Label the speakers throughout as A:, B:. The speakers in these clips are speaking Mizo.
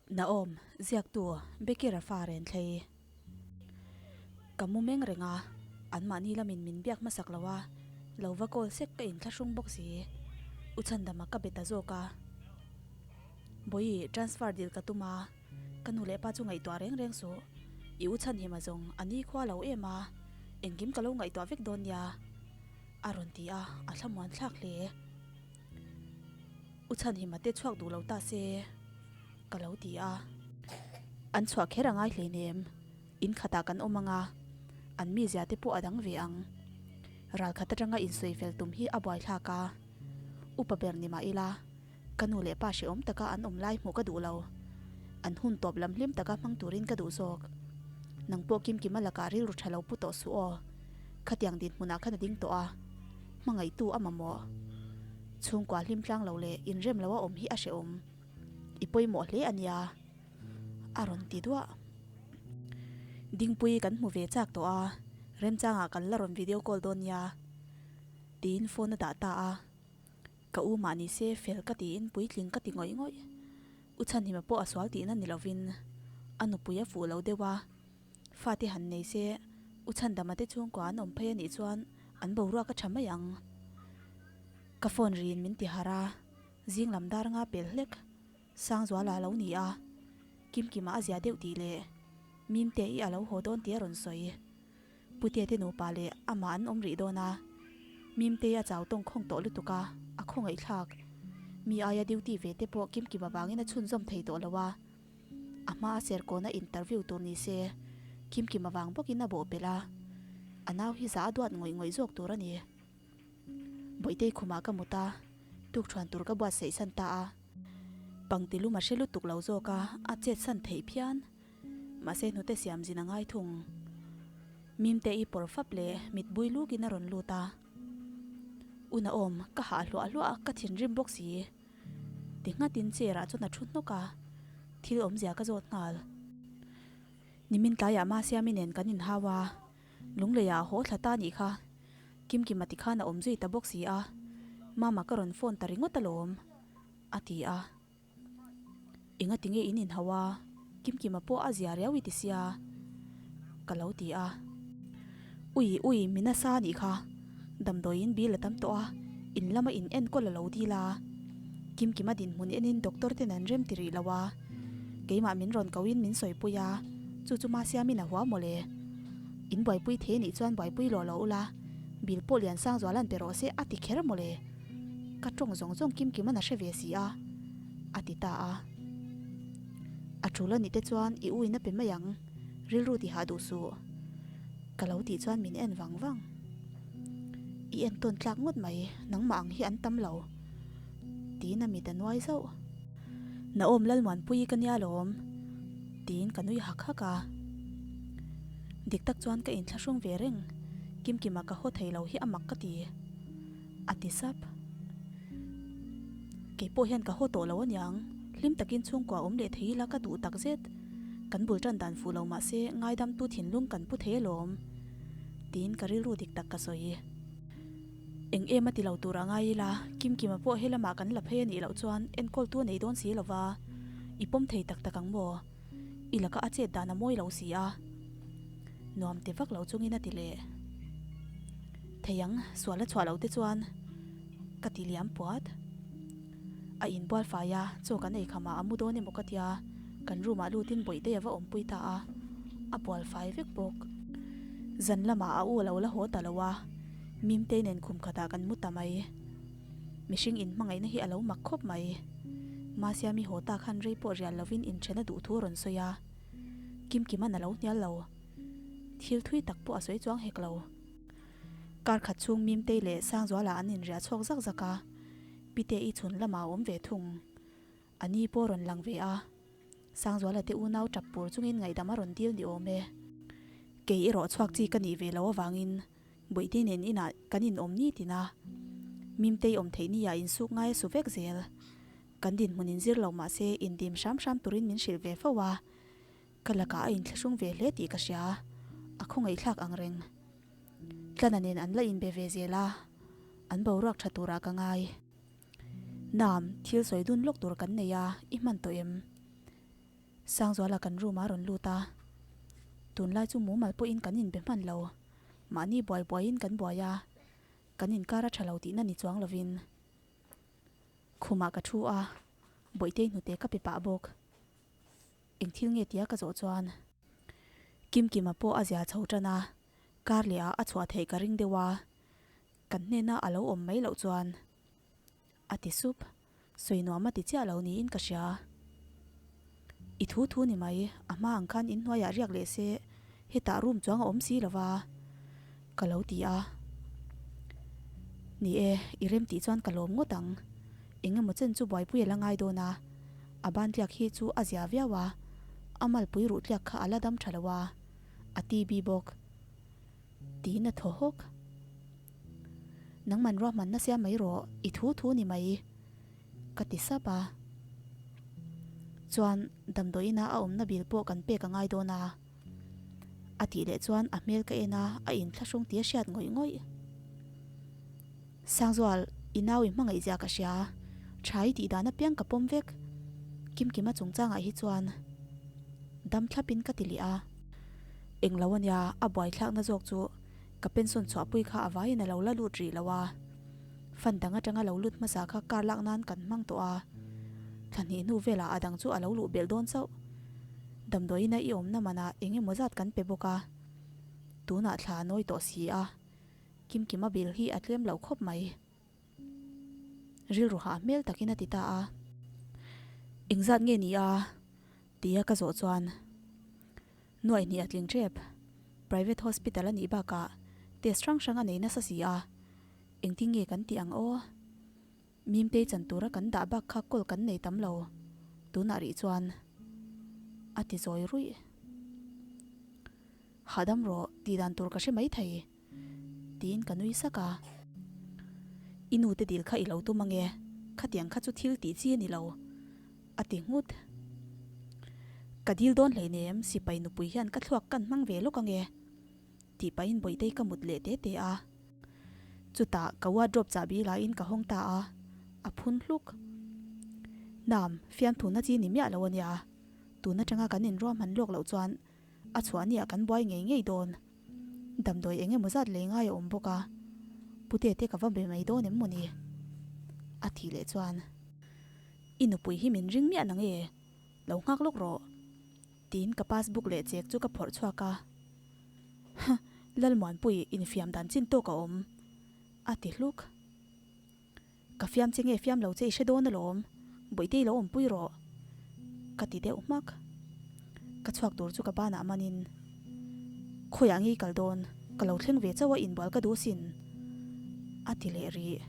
A: Naom, ziaktu Becky Rafa Renthlei. Ka mu meng reng a, anmahni lamin min biak hmasak lo a, lo va call sek ka inthlahrung bawk si. U Chhandama ka be ta zawk a. Bawihi, transfer dil ka tum a, ka nu leh pa chu ngaihtuah reng reng suh. I U Chhanhima zawng a ni khua lo em a, engkim ka lo ngaihtuah vek dawn nia, a rawn ti a, a thlamuan thlak hle. U Chhanhima te chhuak duh lo ta se ka lo ti a. An chhuah kher a ngai hleinem, in khatah kan awm ang a, an mizia te pawh a dang ve ang. Ral khat atanga insawi fel tum hi a buaithlak a, upa ber ni mah ila ka nu leh pa hrehawm taka an awm lai hmuh ka duh lo. An hun tawp lam hlim taka hmang turin ka duh zawk. Nang pawh Kimkima lakah rilru tha lo pu tawh suh aw. Khatiang dinhmunah khan a ding tawh a, hmangaihtu a mamawh. Chhungkua hlim tlang lo leh inrem lo a awm hi a hrehawm. I pawimawh hle a nia, a rawn ti duah. Dingpui kan hmu ve chak tawh a, remchangah kan la rawn video call dawn nia, tiin phone a dah ta a. Ka u mah ni se fel ka tiin puitling ka ti ngawih ngawih. U Chhanhima pawh a sual tihna ni lovin a nupui a fuh lo deuh a. Fate han nei se, U Chhandama te chhungkua an awm phei a nih chuan an boruak a tha mai ang. Ka phone riin min ti harh a, zing lam dar nga pel hlek Sangzuala a lo ni a, Kimkima a zia deuh tih leh Mimte i a lo haw dawn tih a rawn sawi. Putea te nupa leh amah an awm rih dawn a, Mimtei a chau tawng khawng tawh lutuk a, a khawngaihthlak. Mi aia duty ve te pawh Kimkima vangin a chhunzawm thei tawh lo a. A hma a serkawna interview tur ni se, Kimkima vang bawkin a bawh belh a, a nau hi za a duat ngawih ngawih zawk tur a ni. Bawihtei khumah ka mut a, tukthuan tur ka buatsaih san ta a. Pangtilum a hre lutuk lo zawk a, a chet san theih phian. Mahse hnute siam zin a ngai thung. Mimte i pawr fap leh mit bui lukin a rawn lut a. Una awm, ka hah hluah hluah a, ka thinrim bawk si. Ti nghatin chair ah chuan a thu hnawk a, thil awmzia ka zawt nghal. Nimin tlaiah Masiami nen kan inhau a, Lungleiah a haw thla ta nih kha. Kimkima ti khan a awm zui ta bawk si a, Mama ka rawn phone ta ringawt alawm, a ti a. Enga tinge in inhau a, Kimkima pawh a zia riau i ti sia, ka lo ti a. Ui ui, mi nasa anih kha, damdawiin bill a tam tawh a, in lama in enkawl a lo dil a. Kimkima dinhmun enin doctor ten an rem ti rih lo a, keimah min rawn koin min sawipui a, chu chu Masiamin a hua mawle. In buaipui thei anih chuan buaipui lawh lo ula, bill pawh Liansangzuala'n pe rawh se a ti kher mawle. Ka tawng zawng zawng kim kim an a hre ve si a, a ti ta a. A tul a nih te chuan i u in a pe mai ang, rilru ti hah duh suh. Ka lo tih chuan min en vang vang. I en tawn tlak ngawt mai, nangmah ang hi an tam lo. Tiin a mit a nuai zauh. Naawm Lalmuanpuii ka nia lawm, tiin ka nui hak hak a. Dik tak chuan ka inthlahrung ve reng, Kimkima ka haw thei lo hi a mak ka ti. A ti sap. Kei pawh hian ka haw tawh lo aniang, hlim takin chhungkua awm leh thei ila ka duh tak zet. Kan bul tan dan fuh lo mah se ngaidamtu thinlung kan pu thei alawm, tiin ka rilru dik tak ka sawi. Eng em a ti lo tur a ngai ila, Kimkima pawh he lamah kan la phei a nih loh chuan enkawltu a nei dawn si lo va, i pawm thei tak tak ang maw? I laka a chet dan a mawi lo si a, nuam ti vak lo chungin a ti leh. Thei ang, sual a chhuah loh te chuan ka ti liam puat. A inbual fai a, chaw kan ei khamah a mu dawn emaw ka tia, kan room ah lutin Bawihtei a va awmpui ta a, a bual fai vek bawk. Zan lamah a u a lo la haw ta lo a, Mimtei nen khum khatah kan mu ta mai. Mihring inhmangaihna hi a lo mak khawp mai. Masiami haw ta khan rei pawh rial lovin inṭhen a duh thu a rawn sawi a. Kimkima'n a lo hnial lo. Thil thui tak pawh a sawi chuang hek lo. Kar khat chhung Mimtei leh Sangzuala an inriah chhuak zak zak a, Pite-i chhun lamah a awm ve thung. A ni pawh a rawn lang ve a. Sangzuala te unau tap pur chungin ngaihdam a rawn dil ni awm e. Kei erawh chhuak chi ka nih ve lo avangin Bawihte nen inah kan inawm ni tin a, Mimtei awm theih ni ah insuk ngai a su vek zel. Kan dinhmun inzir lo mah se indim hram hram turin min hrilh ve fo a, ka lakah a inthlahrung ve hle tih ka hria, a khawngaihthlak ang reng. Tlana nen an la inbe ve zel a, an boruak tha turah ka ngai. Nam, thil sawi dun lawk tur kan nei a, i hman tawh em? Sangzuala kan room ah a rawn lut a, tunlai chu mumal pawhin kan inbe hman lo, mahni buai buaiin kan buai a, kan inkar a tha lo tihna ni chuang lovin. Khumah ka thu a, Bawihtei hnute ka pe pah bawk. Eng thil nge tia ka zawh chuan. Kimkima pawh a zia chho tan a, kar leh ah a chhuah theih ka ring deuh a, kan hnena a lo awm mai loh chuan a ti sup, sawi nuam a ti chiah lo niin ka hria. I thu thu ni mai, a hma ang khan inhnuaiah riak leh se hetah room chuang a awm si lo va, ka lo ti a. Ni e, i rem tih chuan ka lawm ngawt ang. Eng emaw chen chu buaipui a la ngai dawn a, a ban tliak hi chu a zia viau a, a malpui ruh tliak kha a la dam tha lo a, a ti bi bawk. Tiin a thaw hawk. Nangman ruahmanna siam mai rawh, i thu thu ni mai, ka ti sap a. Chuan damdawiina a awmna bil pawh kan pek a ngai dawn a. A tih leh chuan a hmel ka en a, a inthlahrung tia hriat ngawih ngawih. Sangzual, i nau i hmangaih zia ka hria, tha i tih dan apiang ka pawm vek. Kimkima chungchangah hi chuan dam thlapin ka ti leh a. Englo ania, a buaithlakna zawk chu ka pension chhuahpui kha a vaiin a lo la lut rih lo a. Fund dang atanga lo lut hmasa kha kar lak nan kan hmang tawh a, thla hnih hnu velah a dang chu a lo luh belh dawn chauh. Damdawiina i awmna manah eng emaw zat kan pe bawk a, tunah thla a nawi tawh si a, Kimkima bill hi a tlem lo khawp mai. Rilru hah hmel takin a ti ta a. Engzat nge ni a? tia ka zawh chuan Nuaih hnih a tling tep. Private hospital a nih bakah test hrang hrang a nei nasa si a, engtin nge kan tih ang aw? Mimtei chan tura kan dah bak kha kawl kan nei tam lo, tunah rih chuan a ti zawi ruih. Hahdam rawh tih dan tur ka hre maithei. Tiin ka nui sak a. I nu te dil kha i lo tum ange, khatiang kha chu thil tih chi a ni lo, a ti nghut. Ka dil dawn hleinem, sipai nupui hian ka thluak kan hmang ve lawk ange, tih pahin Bawihtei ka mut leh te te a. Chutah ka wardrobe chahbi laiin ka hawng ta a, a phun hluk. Nam, fiamthuna chi ni miah lo a nia, tun atanga kan inruahman lawk loh chuan a chhuah nia kan buai ngei ngei dawn. Damdawi eng emaw zat lei ngai a awm bawk a, Pute te ka va be mai dawn em maw ni? A tih leh chuan, I nupui hi min ring miah nang e, lo nghak lawk rawh, tiin ka passbook leh chek chu ka phawrh chhuak a. Huh, Lalmuanpui infiam dan chin tawk a awm, a ti hluk. Ka fiam che nge fiam lo che i hre dawn alawm, Bawihtei lo awmpui rawh, ka ti deuh hmak. Ka chhuak tur chu ka banah manin, Khawiah nge i kal dawn, ka lo thleng ve chauh a inbual ka duh asin, a ti leh rih.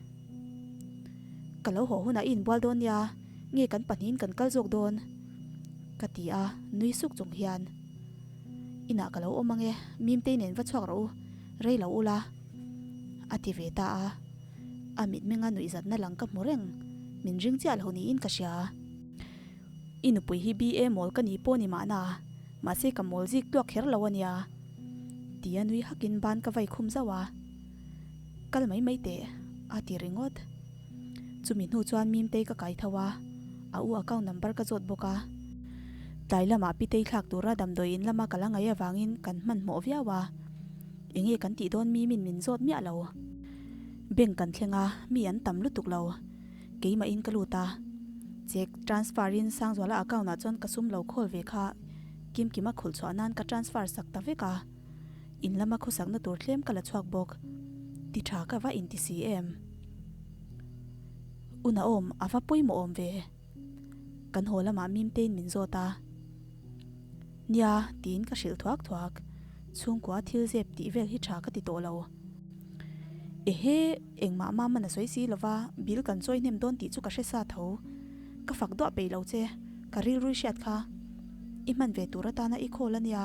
A: Ka lo haw hunah i inbual dawn nia, nge kan pahnihin kan kal zawk dawn, ka ti a, nui suk chung hian, Inah ka lo awm ange, Mimtei nen va chhuak rawh u, rei lo ula, a ti ve ta a. A mitmenga nuihzatna lang ka hmu reng, min ring chiah lo niin ka hria. I nupui hi BA mawl ka ni pawh ni mahna, mahse ka mawl zik tluak kher lo a nia. Tia nui hakin ban ka vai khum zauh a. Kal mai mai teh, a ti ringawt. Chumi hnu chuan Mimtei ka kai tho a, a u account number ka zawt bawk a. Tlai lamah Pitei thlak tura damdawi in lama ka la ngaih avangin kan hmanhmawh viau a. Enge kan tih dawn mi min min zawt miah lo. Bank kan thleng a, mi an tam lutuk lo. Keimahin ka lut a. Check transfer in Sangzuala account ah chuan ka sum lo khawl ve kha Kimkima khulh chhuah nan ka transfer sak ta vek a. In lama khawsakna tur tlem ka la chhuak bawk. Ti tha ka va inti si em. Una awm a va pawimawh awm ve. Kan haw lamah Mimtein min zawt a. Nia, tiin ka hrilh thuak thuak. Chhungkua thil zep tih vel hi tha ka ti tawh lo. Ehe, engmah mam man a sawi si lova, bill kan chawi hnem dawn tih chu ka hre sa tho. Ka fak duah peih lo che, ka rilrui hriat kha. I hman ve tur atana i call a nia.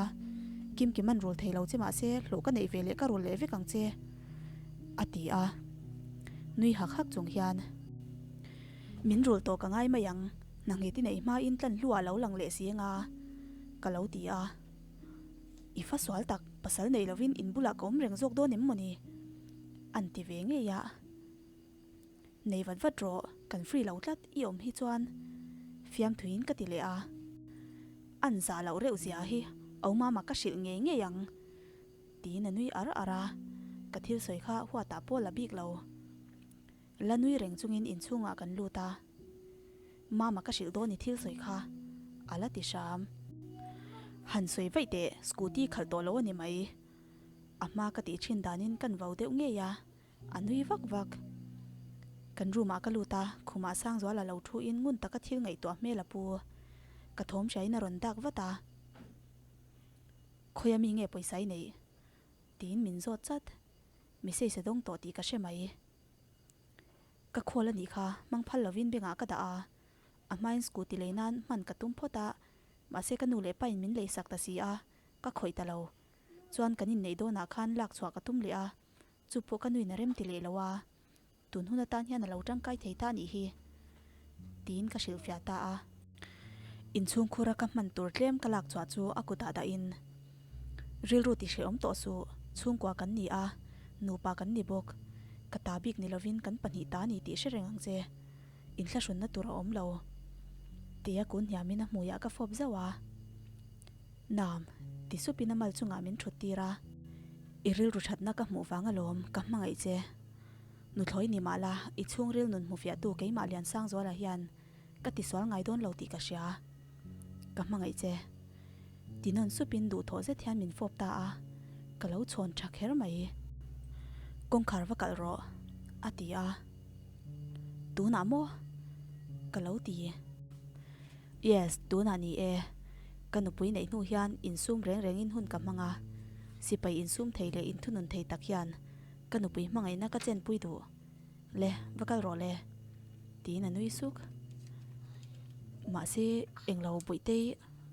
A: Kimkim an rul thei lo che mahse hlawh ka neih ve leh ka rul leh vek ang che, a ti a. Nui hak hak chung hian. Min rul tawh ka ngai mai ang, hna nghet i neih hmain tlan hluah a lo lang leh si anga, ka lo ti a. I fa sual tak, pasal nei lovin in bulah ka awm reng zawk dawn em mawni? An ti ve ngei a. Nei vat vat rawh, kan free lo tlat i awm hi chuan fiamthuiin ka ti leh a. An zah loh reuh zia hi au mama ka hrilh ngei ngei ang tiin a nui ar ar a, ka thil sawi kha huatah pawh la bik lo. La nui reng chungin inchhungah kan lut a, Mama ka hrilh dawn i thil sawi kha a la ti hram. Han sawi vaih teh scooty khalh tawh lo a ni mai. A hma ka tih thin danin kan vau deuh ngei a, a nui vak vak. Kan room ah ka lut a, khumah Sangzuala lo thu in ngun taka thil ngaihtuah hmel a pu. Ka thawm hriain a rawn dak vat a. Khawia mi nge pawisa i neih? Tiin min zawt chat. Message a dawng tawh tih ka hre mai. Ka call a nih kha, hmang phal lovin bengah ka dah a. A hmain scooty lei nan hman ka tum phawt a, mahse ka nu leh pain min leisak ta si a, ka khawih ta lo. Chuan kan inneih dawnah khan lak chhuah ka tum leh a, chu pawh ka nuin a rem ti leh lo a, tun hun atan hian a lo tangkai thei ta a nih hi, tiin ka hrilhfiah ta a. Inchhungkhura ka hman tur tlem ka lak chhuah chu a kutah dahin, Rilru ti hrehawm tawh suh, chhungkua kan ni a, nupa kan ni bawk, ka ta bik ni lovin kan pahnih ta a ni tih hre reng ang che, inthlahrunna tur a awm lo, tia kun hniamin a hmuiah ka fawp zauh a. Nam, ti supin a mal chungah min thut tir a. I rilru thatna ka hmuh vang alawm, ka hmangaih che. Nuthlawi ni mah la, i chhungril nun hmufiahtu keimah Liansangzuala hian ka tisual ngai dawn lo tih ka hria. Ka hmangaih che. Ti nawn supin duhthawh zet hian min fawp ta a, ka lo chhawn tha kher mai. Kawngkhar va kalh rawh, a ti a. Tunah maw? Ka lo ti. Yes, tunah ni e. Ka nupui neih hnu hian insum reng rengin hun ka hmang a, sipai insum thei leh inthunun thei tak hian ka nupui hmangaihna ka chenpui duh. Le, va kal rawh le, tiin a nui suk. Mahse, englo Bawihtei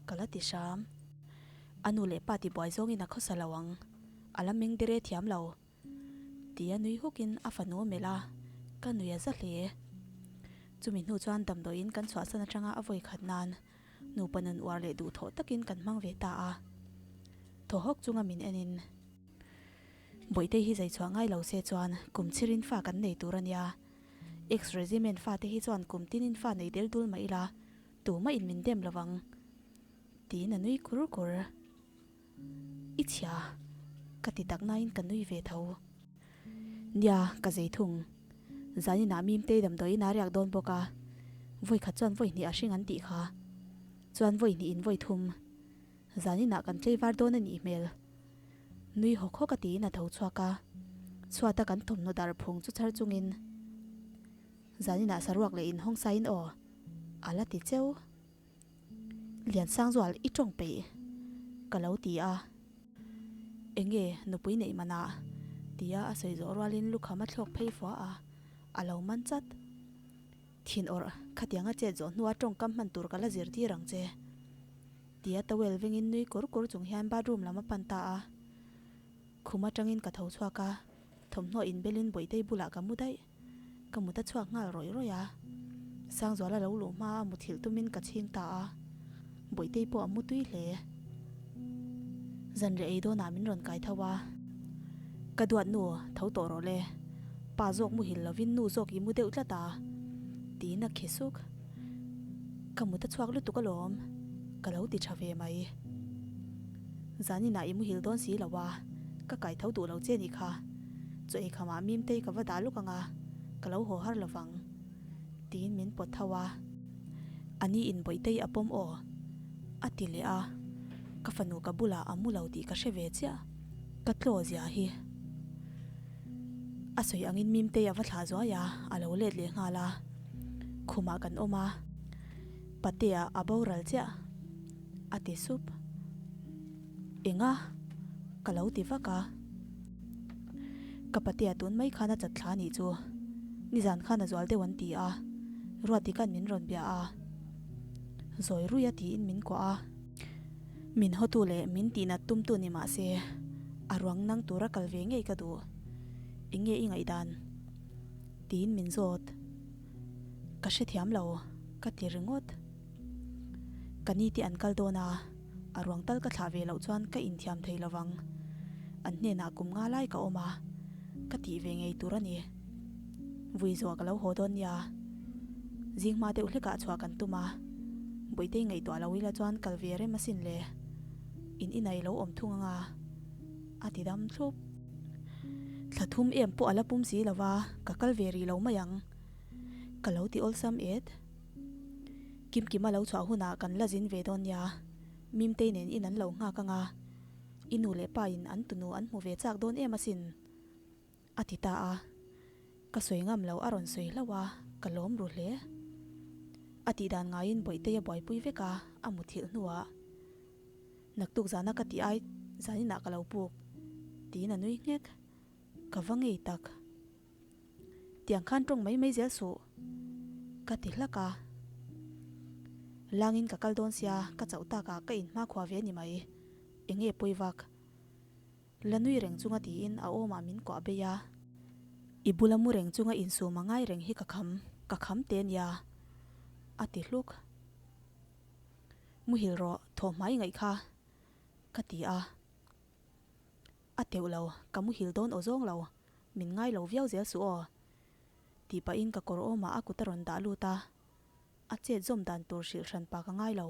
A: ka la ti hram. A nu leh pa tibuai zawngin a khawsa lo ang, a la meng dere thiam lo. Tia nui hukin a fanu a melh a, ka nui a za hle. Chumi hnu chuan damdawiin kan chhuahsan atanga a vawi khat nan nupa nun uar leh duhthawh takin kan hmang ve ta a. Thaw hawk chunga min enin, Bawihtei hi zai chhuah ngai lo se chuan kum chhirin fa kan nei tur a nia. Ex-regiment fate hi chuan kum tinin fa nei del dul mah ila, tumah in min dem lovang. Tiin a nui kur kur. I chhia, ka ti tak nain ka nui ve tho. Nia, ka zei thung. Zaninah Mimtei damdawiin a riak dawn bawk a, vawi khat chuan vawi hnih a hring an tih kha. Chuan vawi hnih in vawi thum. Zaninah kan tlei var dawn a nih hmel. Nui hawk hawk a tiin a tho chhuak a, chhuata kan thawmhnaw dar phung chu chhar chungin zaninah saruak leh inhawng sain aw a la ti cheu. Liansangzual i tawng peih ka lo ti a. Enge nupui neih manah tia a sawi zawh rualin lukham a thlawk phei fua a, a lo man chat. Thin awrh, khatianga chet zawh hnua tawngkam hman tur ka la zirtir ang che tia towel vengin nui kur kur chung hian bathroom lam a pan ta a. Khum atangin ka tho chhuak a, thawmhnaw inbelin Bawihtei bulah ka mu daih. Ka mut a chhuak nghal rawih rawih a, Sangzuala lo luh hma a muthilh tumin ka chhing ta a, Bawihtei pawh a mu tui hle. Zanriah ei dawnah min rawn kai tho a, Ka duat nu, tho tawh rawh le, pa zawk muhil lovin nu zawk i mu deuh tlat a, tiin a khi suk. Ka mut a chhuak lutuk alawm, ka lo ti tha ve mai. Zaninah i muhil dawn si lo a, ka kai tho duh lo che nih kha. Chaw ei khamah Mimtei ka va dah luk ang a, ka lo haw har lovang, tiin min pawt tho a. A ni in Bawihtei a pawm aw, a ti leh a. Ka fanu ka bulah a mu lo tih ka hre ve chiah, ka tlaw zia hi. A sawi angin Mimtei a va thlah zuai a, a lo let leh nghal a. Khumah kan awm a, Patea a boral chiah, a ti sup. Enga? Ka lo ti vak a. Ka patea tun mai khan a chat thla anih chu. Nizan khan a zual deuh an ti a, Ruatdika'n min rawn bia a. Zawi rui a tiin min kuah a. Min hawtu leh min tihnat tumtu ni mah se, a ruang nang tura kal ve ngei ka duh. Eng nge i ngaihdan? Tiin min zawt. Ka hrethiam lo, ka ti ringawt. Ka ni te an kal dawn a, a ruang tal ka thlah ve loh chuan ka inthiam thei lovang. An hnenah kum nga lai ka awm a, ka tih ve ngei tur a ni. Vui zawh ka lo haw dawn nia. Zing hma deuh hlekah chhuah kan tum a. Bawitei ngaihtuah lo ila chuan kal ve rem asin le. In inah i lo awm thung anga a ti dam thlup. Thla thum em pawh a la pum si lo va, ka kal ve rih lo mai ang. Ka lo ti awlsam et. Kimkima lo chhuah hunah kan la zin ve dawn nia. Mimtei nen in an lo nghak anga i nu leh pa in an tunu an hmu ve chak dawn em asin. A ti ta a, ka sawi ngam lo a rawn sawi hlauh a, ka lawm ru hle. A tih dan ngaiin Bawihtei a buaipui vek a, a muthilh hnuah, Naktuk zana ka tih ai zaninah ka lo puk, tiin a nui nghek. Ka va ngei tak. Tiang khan tawng mai mai zel suh, ka ti hlak a. Langin ka kal dawn sia, ka chauh takah ka inhmakhua ve ni mai, enge pawi vak? La nui reng chunga tiin a awmah min kuah bei a. I bula mu reng chunga insum a ngai reng hi ka kham, ka kham te nia, a ti hluk. Muhil rawh, thawh hmai ngaih kha, ka ti a. A teuh lo, ka muhil dawn aw zawng lo, min ngai lo viau zel suh aw, tih pahin ka kawr awmah a kut a rawn dah lut a. A chet zawm dan tur hrilh hran pa ka ngai lo.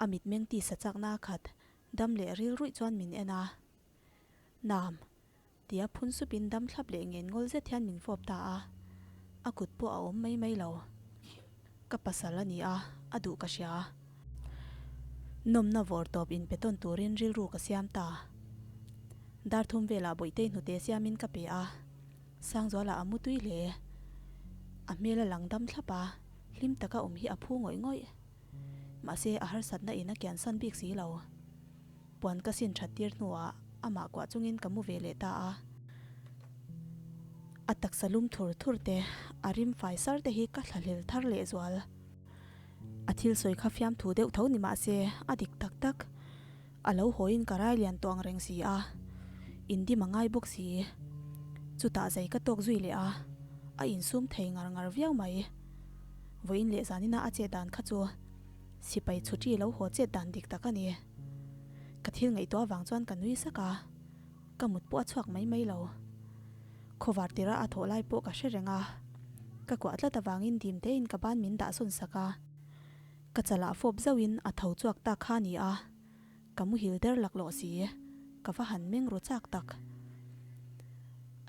A: A mitmeng tisa chakna a khat Dam leh ril ruih chuan min en a. Nam, tia phun supin dam thlap leh ngen ngawl zet hian min fawp ta a. A kut pawh a awm mai mai lo. Ka pasal a ni a, a duh ka hria. Nawmna vawr tawp inpe tawn turin rilru ka siam ta. Dar thum velah Bawihtei hnute siamin ka pe a. Sangzuala a mu tui hle. A hmel a lang dam thlap a, hlim taka awm hi a phu ngawih ngawih. Mahse, a harsatna in a kiansan bik si lo. Puan ka sin that tir hnuah amah kuah chungin ka mu ve leh ta a. A taksa lum thur thur te, a rim fai sar te hi ka thlahlel thar leh zual. A thil sawi kha fiamthu deuh tho ni mahse, a dik tak tak. A lo hawiin ka rai lian tawh ang reng si a, indim a ngai bawk si. Chutah zai ka tawk zui leh a, a insum thei ngar ngar viau mai. Vawiin leh zanina a chet dan kha chu sipai chhuṭi lo haw chet dan dik tak a ni. Ka thil ngaihtuah avang chuan ka nui sak a, ka mut pawh a chhuak mai mai lo. Khawvar tira a thawh lai pawh ka hre reng a, ka kuah tlat avangin dim tein ka ban min dah sawn sak a. Ka chalah fawp zauhin a tho chhuak ta kha ni a, ka muhil der laklawh si, ka va han meng ru chak tak.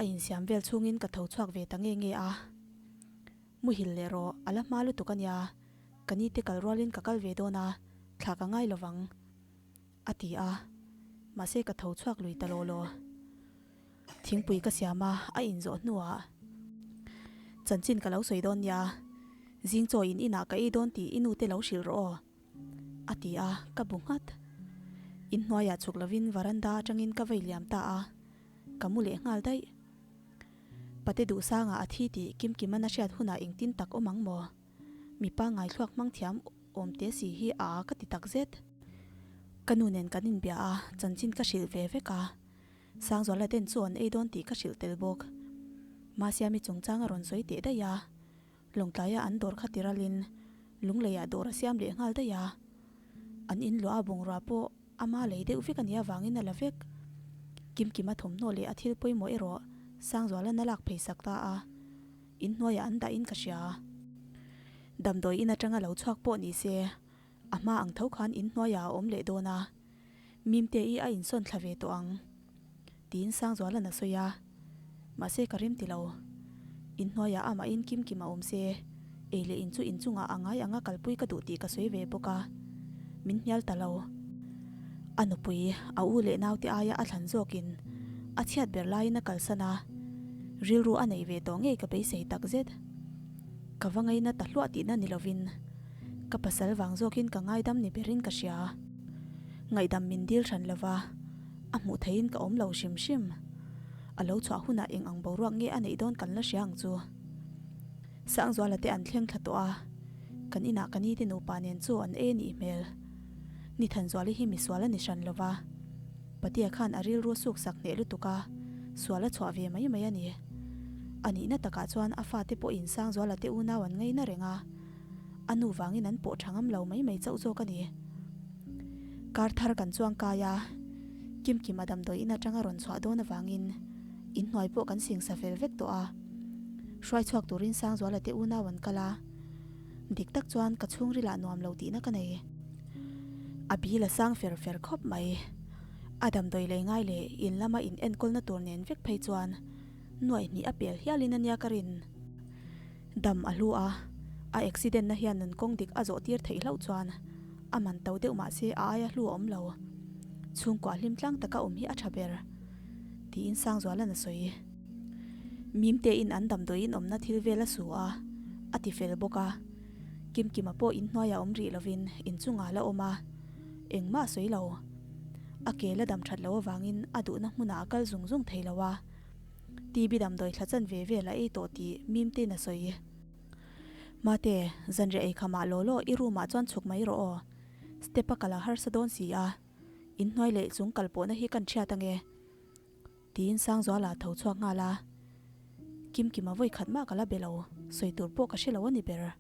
A: A insiam vel chhungin ka tho chhuak ve ta nge nge a. Muhil leh rawh, a la hma lutuk a nia, ka ni te kal rualin ka kal ve dawn a, thla ka ngai lovang, a ti a, mahse ka tho chhuak lui ta law law. Thingpui ka siam a, a inzawh hnuah chanchin ka lo sawi dawn nia, zing chaw in inah ka ei dawn tih i nute lo hrilh rawh aw, a ti a, ka bu nghat. Inhnuaiah chhuk lovin varanda atangin ka vei liam ta a, ka mu leh nghal daih. Pate Duhsanga a thi tih Kimkiman a hriat hunah engtin tak awm ang maw? Mipa ngaithluak hmang thiam awm te si hi a ka ti tak zet. Ka nu nen kan inbia a, chanchin ka hrilh ve vek a. Sangzuala ten chu an ei dawn tih ka hrilh tel bawk. Masiami chungchang a rawn sawi teh daih a. Lawngtlaia an dawr kha tiralin Lungleiah dawr a siam leh nghal daih a. An inluah a bungrua pawh Ama lei deuh vek a nih avangin a la vek. Kimkima thawmhnaw leh a thil pawimawh erawh Sangzuala'n a lak phei sak ta a, inhnuaiah an dahin ka hria. Damdawi in atanga lo chhuak pawh ni se, a hma ang tho khan inhnuaiah a awm leh dawn a, Mimte-i a insawn thla ve tawh ang. Tiin Sangzuala'n a sawi a, mahse ka rem ti lo. Inhnuaiah amahin Kimkim a awm se, ei leh in chu inchungah a ngai anga kalpui ka duh tih ka sawi ve bawk a, min hnial ta lo. A nupui, a u leh naute aia a thlan zawkin a chhiat ber laiin a kalsan a, rilru a nei ve tawh ngei ka beisei takzet. Ka va ngaina ta hluah tihna ni lovin ka pasal vang zawkin ka ngaidam ni berin ka hria. Ngaihdam min dil hran lova, a hmuh theihin ka awm lo hrim hrim. A lo chhuah hunah eng ang boruak nge a neih dawn kan la hria ang chu. Sangzuala te an thleng thla tawh a, kan inah ka nite nupa nen chu an ei a nih hmel. Ni Thanzuali hi misual a ni hran lova, Patia khan a rilru a suk sak hneh lutuk a, sual a chhuah ve mai mai a ni. A nihna takah chuan a fate pawhin Sangzuala te unau an ngaina reng a, a nu vangin an pawh tha ngam lo mai mai chauh zawk a ni. Kar thar kan chuang kai a, Kimkima damdawi in atanga rawn chhuah dawn avangin inhnuai pawh kan singsa fel vek tawh a. Hruai chhuak turin Sangzuala te unau an kal a. Dik tak chuan ka chhungrilah nuam lo tihna ka nei. A bil a sang fer fer khawp mai. A damdawi lei ngai leh in lama in enkawlna tur nen vek phei chuan nuaih hnih a pel hialin a nia ka rin. Dam a hlu a, a accident na hian nun kawng dik a zawh tir theih hlauh chuan a man to deuh mahse a aia hlu a awm lo. Chhungkua hlim tlang taka awm hi a tha ber, tiin Sangzuala'n a sawi. Mimtein an damdawiin awmna thil vel a su a, a ti fel bawk a. Kimkima pawh inhnuaiah awm rih lovin inchungah la awm a, engmah a sawi lo. A ke la dam that loh avangin a duhna hmunah a kal zung zung thei lo a. TB damdawi thla chan ve vel a ei tawh tih Mimtein a sawi. Mate, zanriah ei khamah law law i room ah chuan chhuk mai rawh aw. Step a kal a harsa dawn si a, inhnuai leh chung kal pawhna hi kan thiat ange. Tiin Sangzuala a tho chhuak nghal a, Kimkima vawi khat mah ka la be lo, sawi tur pawh ka hre lo a ni ber.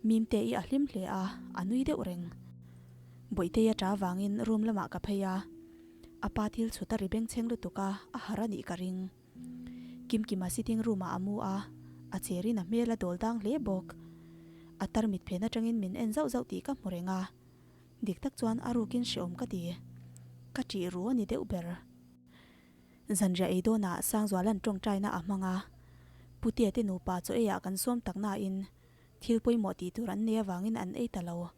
A: Mimte i a hlim hle a, a nui deuh reng. Bawihtei a ṭa vangin room lamah ka phei a, a pa thil chhut a ri bengchheng lutuk a, a harh a nih ka ring. Kimkima sitting room ah a mu a, a cherin a hmel a dawl dang hle bawk. A tarmit phen atangin min en zauh zauh tih ka hmu reng a. Dik tak chuan a rukin hreawm ka ti. Ka ṭih ru a ni deuh ber. Zanriah ei dawnah Sangzuala'n ṭawngṭaina a hmang a. Putea te nupa chaw eiah kan sawm tak nain thil pawimawh tih tur an nei avangin an ei ta lo.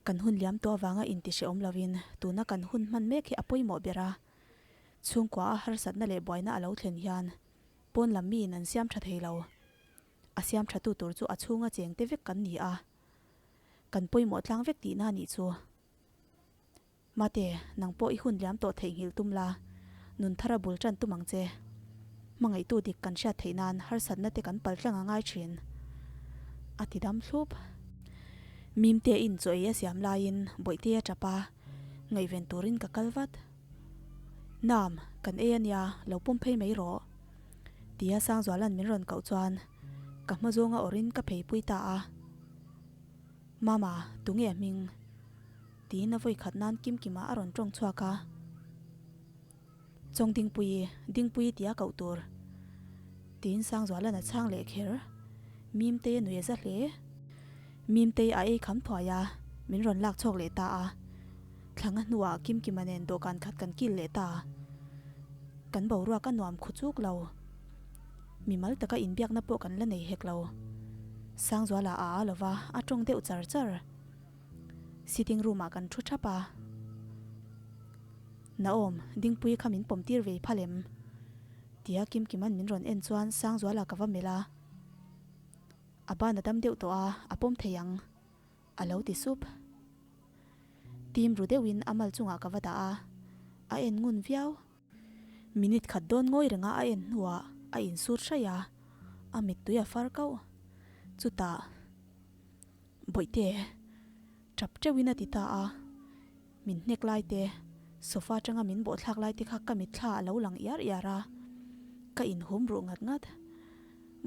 A: Kan hun liam tawh avanga inti hreawm lovin tuna kan hun hman mek hi a pawimawh ber a. Chhungkua a harsatna leh buaina a lo thlen hian pawn lam miin an siam ṭha thei lo. A siam ṭhatu tur chu a chhunga chengte vek kan ni a. Kan pawimawh tlang vek tihna a nih chu. Mate, nang pawh i hun liam tawh theihnghilh tum la, nun thara bul tan tum ang che. Hmangaihtu dik kan hriat theih nan harsatna te kan pal tlang a ngai thin. A ti dam thlup. Mimte in chaw ei a siam laiin Bawihte a tap a, ngaihven turin ka kal vat. Nam, kan ei a nia, lo pawm phei mai rawh. Tia Sangzuala'n min rawn koh chuan ka hma zawnga awrhin ka pheipui ta a. Mama, tunge a hming? Tiin a vawi khat nan Kimkima a rawn tawng chhuak a. Chawng Dingpuii, Dingpuii tia koh tur. Tiin Sangzuala'n a chhang leh kher. Mimtei a nui a za hle. Mimtei a ei kham thuai a, min rawn lak chhawk leh ta a. Thlanga hnuah Kimkima nen dawhkan khat kan kil leh ta. Kan boruak a nuam khu chuk lo. Mimal taka inbiakna pawh kan la nei hek lo. Sangzuala a a lova, a tawng deuh char char. Sitting room ah kan thu thap a. Naom, Dingpui kha min pawm tir vei phal em? Tia Kimkima'n min rawn en chuan Sangzuala ka va melh a. A ban a dam deuh tawh a, a pawm thei ang. A lo ti sup. Tim ru deuhin a mal chungah ka va dah a, a en ngun viau. Minute khat dawn ngawi renga a en hnuah a insut hraih a, a mittui a far kauh. Chutah, Bawihte, tap teuhin a ti ta a, min hnek lai te, sofa atanga min bawhthlak lai te kha ka mitthla a lo lang iar iar a, ka inhum ruh ngat ngat.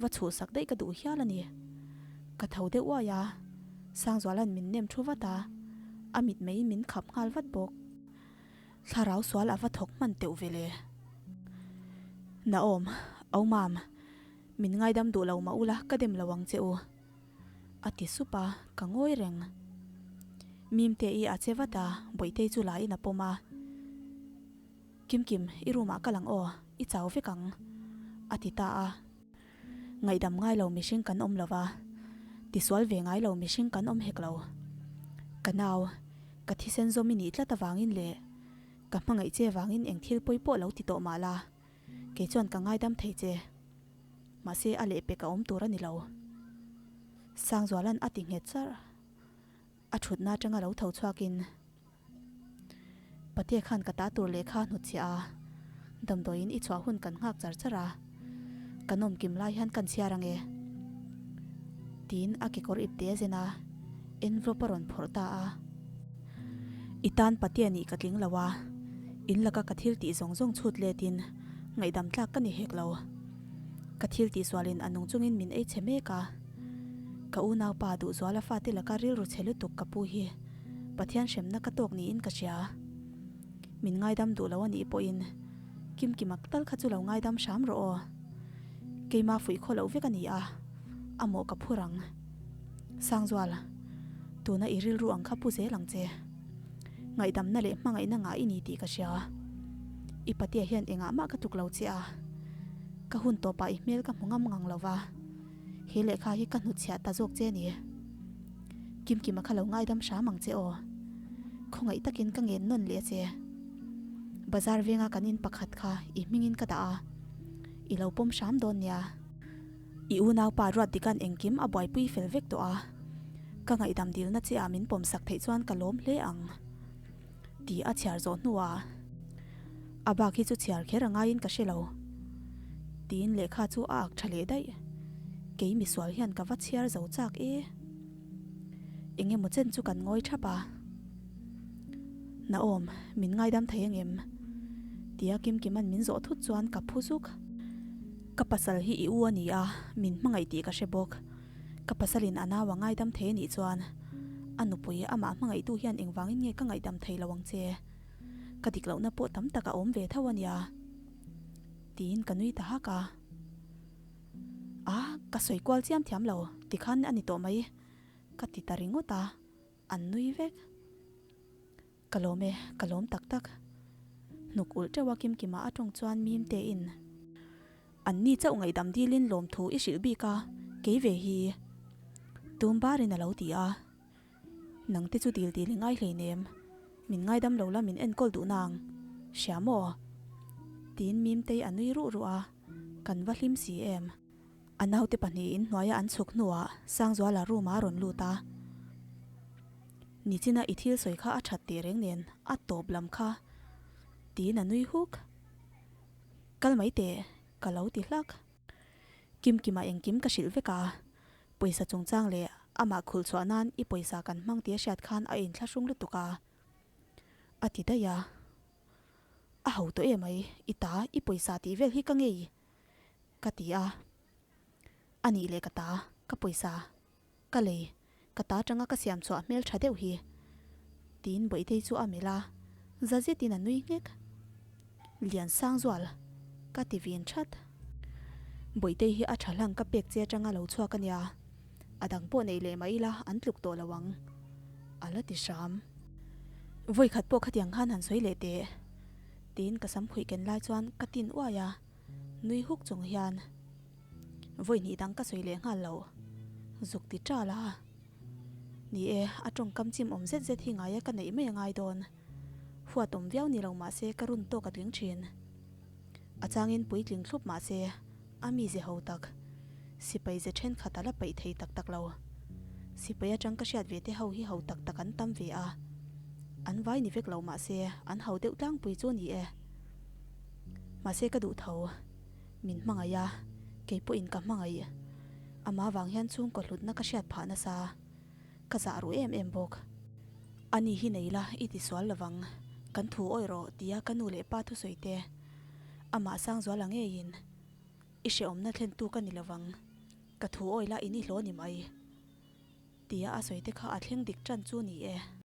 A: Va chhuhsak daih ka duh hial a ni. Ka tho deuh uai a, Sangzuala'n min nem thu vat a, a mitmeiin min khap nghal vat bawk. Thlarau sual a va thawk hman teuh ve le. Naom, Au mam, min ngaidam duh lo mah ula ka dem lo ang che u. A ti sup a, ka ngawi reng. Mimte i a che vat a, Bawihtei chu la in a pawm a. Kimkim, i room ah kal ang aw, i chau vek ang, a ti ta a. Ngaihdam ngai lo mihring kan awm lo va, tisual ve ngai lo mihring kan awm hek lo. Ka nau, ka thisen zawm i nih tlat avangin leh ka hmangaih che vangin eng thil pawi pawh lo ti tawh mah la, kei chuan ka ngaidam thei che. Mahse a lehpek a awm tur a ni lo. Sangzuala'n a ti nghet charh. A thutna atanga lo tho chhuakin Patea khan ka ta tur lehkha a hnutchhiah a, damdawiin i chhuah hun kan nghak char char a, kan awm kim lai hian kan chhiar ange. Tiin a kekawr ipte a zen a, envelope a rawn phawrh ta a. I tan Patea nih ka tling lo a, in laka ka thil tih zawng zawng chhut letin ngaihdam tlak ka ni hek lo. Ka thil tihsualin a nung chungin min ei chhe mek a. Ka unaupa Duhzuala fate laka rilru chhe lutuk ka pu hi Pathian hremna ka tawk niin ka hria. Min ngaidam duh lo a nih pawhin Kimkimak tal kha chu lo ngaidam hram rawh aw. Keima fuih khaw loh vek a ni a, A mawh ka phur ang. Sangzual, tuna i rilru ang kha pu zel ang che. Ngaihdamna leh hmangaihna ngah i ni tih ka hria. I patea hian engah mah ka tluk lo che a. Ka hun tawpah i hmel ka hmu ngam ngang lo va. He lehkha hi ka hnutchhiah ta zawk che ni. Kimkima kha lo ngaidam hram ang che aw. Khawngaih takin ka ngen nawn leh a che. Bazar venga kan in pakhat kha i hmingin ka dah a. I lo pawm hram dawn nia. I unaupa Ruatdika'n engkim a buaipui fel vek tawh a, ka ngaihdam dilna che ah min pawmsak theih chuan ka lawm hle ang tih a chhiar zawh hnuah a bak hi chu chhiar kher a ngaiin ka hre lo tiin lehkha chu a ak tha leh daih. Kei misual hian ka va chhiar zo chak e. Eng emaw chen chu kan ngawi thap a. Naawm, min ngaidam thei angem? Tia Kimkima'n min zawh thut chuan ka phu zuk. Ka pasal hi i u a ni a, min hmangaih tih ka hre bawk. Ka pasalin a nau a ngaidam thei a nih chuan a nupui amah hmangaihtu hian engvangin nge ka ngaihdam thei lo ang che? Ka dik lohna pawh tam tak a awm ve tho a nia. Tiin ka nui ta hak a. A, ka sawi kual chiam thiam lo, tikhan a ni tawh mai, ka ti ta ringawt a, an nui vek. Ka lawm e, ka lawm tak tak. Hnuk ulh teuh a Kimkima a tawng chuan mim te in. An ni chauh ngaihdam dilin lawmthu i hrilh bik a, kei ve hi. Tum barin a lo ti a. Nang te chu dil dil i ngai hleinem, min ngaidam lo la min enkawl duh nang, hria maw? Tiin Mimtei a nui ruh ruh a, kan va hlim si em. A naute pahnihin hnuaia an chhuk hnuah Sangzuala room-ah a rawn lut a. Nichina i thil sawi kha a that teh reng nen a tawp lam kha tiin a nui huk. Kal mai teh, ka lo ti hlak. Kimkima engkim ka hrilh vek a, pawisa chungchang leh amah khulh chhuah nan i pawisa kan hmang tih a hriat khan a inthlahrung lutuk a, a ti daih a. A ho tawh em mai, i ta, i pawisa tih vel hi ka ngei. Ka ti a, A nih leh ka ta, ka pawisa, ka lei, ka ta atanga ka siam chhuah hmel tha deuh hi. Tiin Bawihtei chu a melh a, za zetin a nui nghek. Lian sang zual, ka ti vin that. Bawihtei hi a tha hlang ka pek che atanga lo chhuak a nia, a dang pawh neih leh mah ila an tluk tawh lo ang, a la ti hram. Vawikhat pawh khatiang khan han sawi leh teh, tiin ka sam khuih ken lai chuan ka tin uai a. Nui huk chung hian vawi hnih dang ka sawi leh nghal lo, zuk ti ṭal a. Ni e, a tawngkam chim awm zet zet hi ngaia ka neih mai a ngai dawn. Huat awm viau ni lo mah se ka run tawk a tling ṭhin. A changin puitling thlup mah se a mize ho tak, sipai ze ṭhenkhat a la paih thei tak tak lo. Sipai aṭang ka hriat ve te ho hi ho tak tak an tam ve a, an vai ni vek lo mah se an ho deuh tlangpui chu ni e. Mahse ka duh tho, min hmangaih a, kei pawhin ka hmangaih. Amah vang hian chhungkaw hlutna ka hriat phah nasa, ka zah ruh em em bawk. Ani hi nei la, i ti sual lovang, kan thu awih rawh tia ka nu leh pa thusawi te, amah Sangzuala ngeiin i hrehawmna thlentu ka ni lovang, ka thu awih la in i hlawh ni mai tia a sawi te kha a thleng dik tan chu ni e.